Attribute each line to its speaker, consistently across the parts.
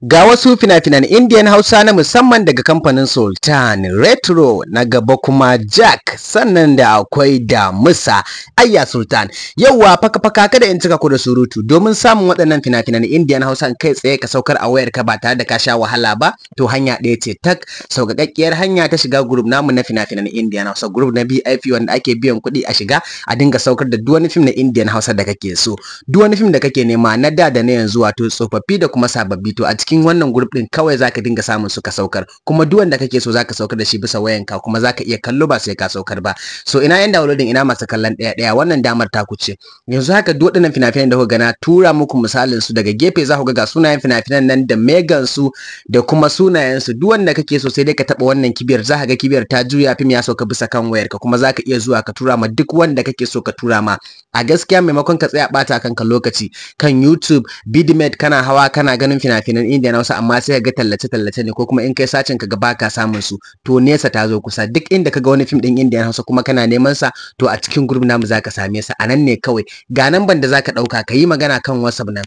Speaker 1: Ga wasu fina-finan Indian Hausa na musamman daga kamfanin Sultan Retro, na gaba kuma Jack, sannan da akwai Damusa. Ayya Sultan, yauwa faka-faka, kada in cika ku da surutu. Domin samun waɗannan fina-finan Indian Hausa kai tsaye ka saukar a wayarka ba tare da ka sha wahala ba, to hanya ɗaya ce tak, sauƙaƙƙiyar hanya ta shiga group namu na fina-finan Indian Hausa, group na VIP wanda ake biyan kuɗi a shiga a dinga saukar da duk wani fim na Indian Hausa da kake so, duk wani fim da kake nema na da da na yanzu, wato tsofaffi da kuma sababbi. To a cikin wannan group din kawai zaka dinga samun su ka saukar, kuma duk wanda kake so zaka saukar da shi bisa wayanka, kuma zaka iya kallo ba sai ka saukar ba. So ina yan downloading, ina masu kallon ɗaya ɗaya, wannan damar ta ku ce. Yanzu haka duk waɗannan fina-finan da kuka gana tura muku misalin su daga gefe, za ku ga sunayen fina-finan nan da megan su da kuma sunayen su. Duk wanda kake so, sai dai ka taba wannan kibiyar, za ka ga kibiyar ta juya, fim ya sauka bisa kan wayarka, kuma zaka iya zuwa ka tura ma duk wanda kake so ka tura ma. A gaskiya, maimakon ka tsaya bata kanka lokaci kan YouTube, Vidmate, kana hawa kana ganin fina-finan Indian Hausa amma sai ka ga tallace-tallace ne, ko kuma in kai searching ka ga baka samun su, to nesa ta zo kusa. Duk inda ka ga wani fim din Indian Hausa kuma kana neman sa, to a cikin group namu zaka same sa. A nan ne kawai. Ga namban da zaka dauka ka yi magana kan WhatsApp nan,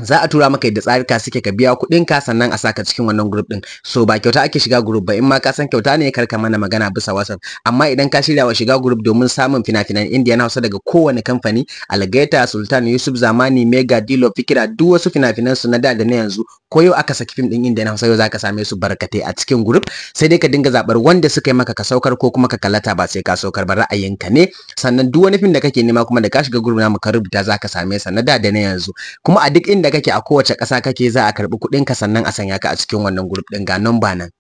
Speaker 1: za a tura maka yadda tsarika suke, ka biya kuɗin ka sannan a saka cikin wannan group din. So ba kyauta ake shiga group ba. In ma ka san kyauta ne, kar ka mana magana bisa WhatsApp. Amma idan ka shirya wa shiga group domin samun fina-finan Indian Hausa daga kowane kamfani, Algaita, Sultan, Yusuf Zamani, Mega, Dilo, Fikira, duk wasu fina-finan su na da da na yanzu, ko yau aka saki fim din Indian Hausa, yau zaka same su barkatai a cikin group. Sai dai ka dinga zabar wanda suka yi maka ka saukar ko kuma ka kallata ba sai ka saukar ba, ra'ayinka ne. Sannan duk wani fim da kake nema kuma, da ka shiga group namu ka rubuta, zaka same sa na da da na yanzu. Kuma a duk inda kake, a kowace ƙasa kake, za a karɓi kuɗinka sannan a sanya ka a cikin wannan group ɗin. Ga number nan.